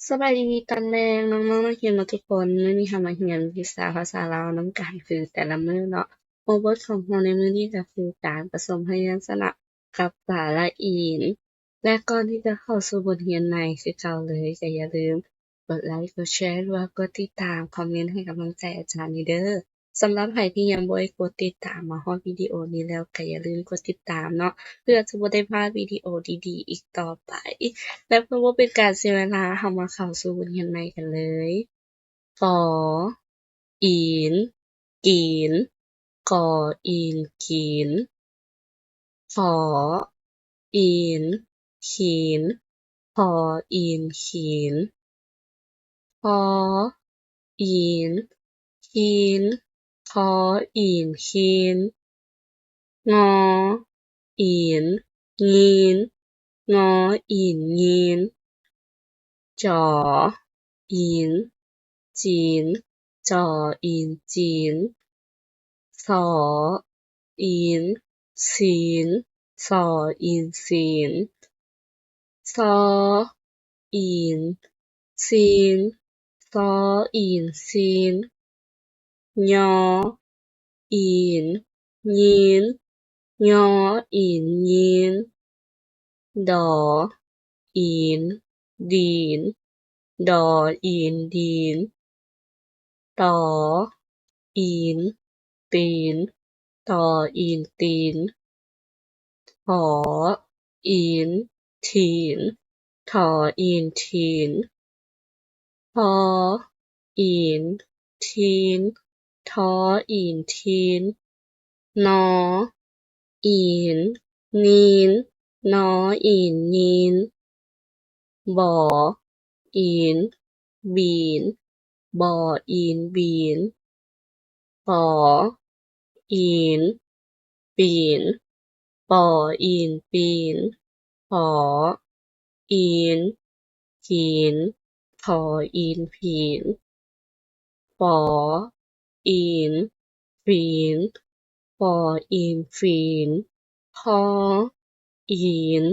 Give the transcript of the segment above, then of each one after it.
ສະບາຍດີຕອນແລງ ນ້ອງໆ ນັກຮຽນໝົດທຸກຄົນ. ມື້ນີ້ເຮົາມາຮຽນວິຊາພາສາລາວນຳກັນຄືແຕ່ລະມື້ເນາະ. ຫົວບົດຂອງເຮົາໃນມື້ນີ້ກໍຄື ການປະສົມພະຍັນຊະນະກັບສະຫຼະອີນ. ແລະ ກ່ອນທີ່ຈະເຂົ້າສູ່ບົດຮຽນໃໝ່ຄືເກົ່າເລີຍ, ກໍຢ່າລືມກົດໄລ, ກົດແຊ ຫຼືວ່າກົດຕິດຕາມ, ຄອມເມັນໃຫ້ກຳລັງໃຈອາຈານນີ້ເດີ້. ສຳລັບໃຜທີ່ຍັງບໍ່ໄດ້ກົດຕິດຕາມມາຮອດວິດີໂອນີ້ແລ້ວ ກໍຢ່າລືມກົດຕິດຕາມເນາະ ເພື່ອຈະບໍ່ໄດ້ພາດວິດີໂອດີໆອີກຕໍ່ໄປ. ແລະ ເພື່ອບໍ່ເປັນການເສຍເວລາ, ເຮົາມາເຂົ້າສູ່ບົດຮຽນໃໝ່ກັນເລີຍ. ຂໍ ອີນ ກີນ. ຂໍ ອີນ ກີນ. ຂໍ ອີນ ຄີນ. ຂໍ ອີນ ຄີນ. ພໍ ອີນ ຄີນ. ພໍ ອີນ ຄີນ. ງໍ ອີນ ງີນ. ງໍ ອີນ ງີນ. ຈໍ ອີນ ຈີນ. ຈໍ ອີນ ຈີນ. ຊໍ ອີນ ຊີນ. ຊໍ ອີນ ຊີນ. ຊໍ ອີນ ຊີນ. ຊໍ ອີນ ຊີນ. ຍໍ ອີນ ຢີນ. ຍໍ ອີນ ຢີນ. ດໍ ອີນ ດີນ. ດໍ ອີນ ດີນ. ຕໍ ອີນ ຕີນ. ຕໍ ອີນ ຕີນ. ຖໍ ອີນ ຖີນ. ຖໍ ອີນ ຖີນ. ທໍ ອີນ ຖີນ. ທໍ ອີນ ຖີນ. ນໍ ອີນ ນີນ. ນໍ ອີນ ນີນ. ບໍ ອີນ ບີນ. ບໍ ອີນ ບີນ. ປໍ ອີນ ບີນ. ປໍ ອີນ ບີນ. ຜໍ ອີນ ຜີນ. ຜໍ ອີນ ຜີນ. ຝໍ ອີນ ຝີນ. ຝໍ ອີນ ຝີນ. ພໍ ອີນ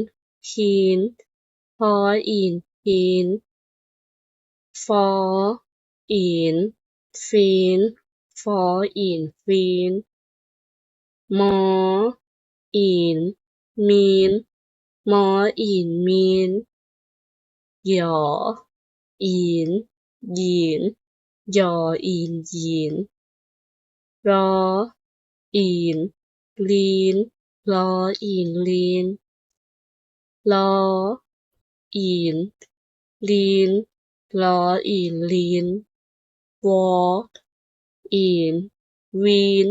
ຮີນ. ພໍ ອີນ ຮີນ. ຟໍ ອີນ ຟີນ. ຟໍ ອີນ ຟີນ. ມໍ ອີນ ມີນ. ມໍ ອີນ ມີນ. ຢໍ ອີນ ຢີນ. ຢໍ ອີນ ຢີນ. ລໍ ອີນ ລີນ. ລໍ ອີນ ລີນ. ລໍ ອີນ ລີນ. ລໍ ອີນ ລີນ. ວໍ ອີນ ວີນ.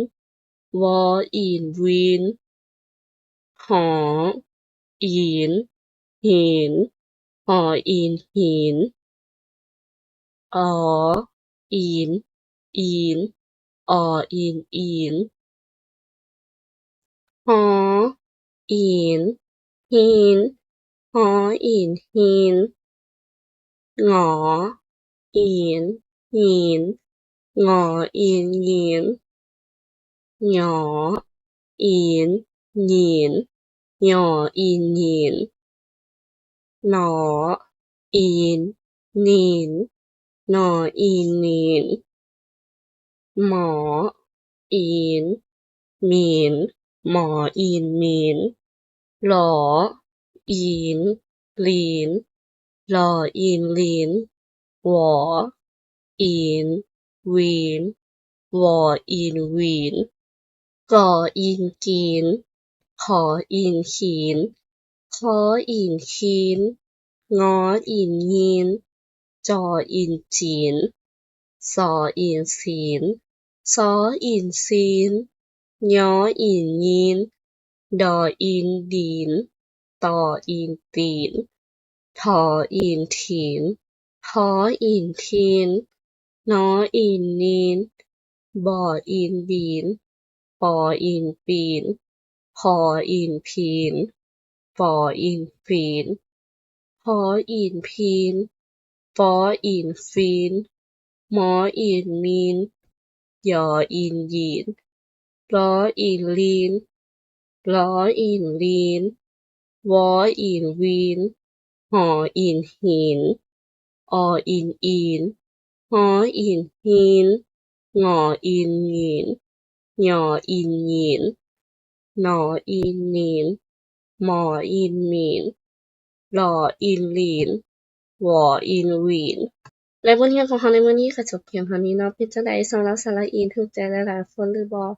ວໍ ອີນ ວີນ. ຫໍ ອີນ ຫີນ. ຫໍ ອີນ ຫີນ. ອໍ ອີນ ອີນ. ອໍ ອີນ ອີນ. ຮໍ ອີນ ຮີນ. ຮໍ ອີນ ຮີນ. ງໍ ອີນ ຫຍີນ. ງໍ ອີນ ຫຍີນ. ຫຍໍ ອີນ ຫຍີນ. ຫຍໍ ອີນ ຫຍີນ. ໜໍ ອີນ ໜີນ. ໜໍ ອີນ ໜີນ. ໝໍ ອີນ ໝີນ. ໝໍ ອີນ ໝີນ. ຫຼໍ ອີນ ຫຼີນ. ຫຼໍ ອີນ ຫຼີນ. ຫວໍ ອີນ ຫວີນ. ຫວໍ ອີນ ຫວີນ. ກໍ ອີນ ກີນ. ຂໍ ອີນ ຂີນ. ຄໍ ອີນ ຄີນ. ງໍ ອີນ ງີນ. ຈໍ ອີນ ຈີນ. ຊໍ ອີນ ສີນ. ຊໍ ອີນ ຊີນ. ຍໍ ອີນ ຍີນ. ດໍ ອີນ ດີນ. ຕໍ ອີນ ຕີນ. ຖໍ ອີນ ຖີນ. ຖໍ ອີນ ຖີນ. ນໍ ອີນ ນີນ. ບໍ ອີນ ບີນ. ປໍ ອີນ ປີນ. ພໍ ອີນ ພີນ. ປໍ ອີນ ຟີນ. ພໍ ອີນ ພີນ. ປໍ ອີນ ຟີນ. ມໍ ອີນ ມີນ. ຢໍ ອີນ ຢີນ. ລໍ ອີນ ລີນ. ລໍ ອີນ ລີນ. ວໍ ອີນ ວີນ. ຫໍ ອີນ ຫີນ. ອໍອິນ ອີນ, ຮໍອິນ ຮີນ, ງໍອິນ ງີນ, ຍໍອິນ ຢີນ, ໜໍອີນ ນີນ, ໝໍອິນ ໝີນ, ຫຼໍອິນ ຫຼີນ, ຫວໍອິນ ຫວີນ. ແລະ ບົດຮຽນຂອງເຮົາໃນມື້ນີ້ກໍຈົບພຽງເທົ່ານີ້ເນາະ. ເປັນຈັ່ງໃດສຳລັບສະຫຼະອີນ ຖືກໃຈຫຼາຍໆຄົນຫຼືບໍ່?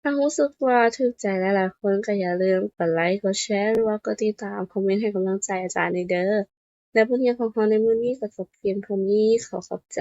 ຖ້າຮູ້ສຶກວ່າຖືກໃຈຫຼາຍໆຄົນ ກໍຢ່າລືມກົດໄລ, ກົດແຊ ຫຼືວ່າກົດຕິດຕາມ, ຄອມເມັນໃຫ້ກຳລັງໃຈອາຈານແດ່ເດີ້. ແລະ ບົດຮຽນຂອງເຮົາໃນມື້ນີ້ກໍຈົບພຽງເທົ່ານີ້. ຂໍຂອບໃຈ.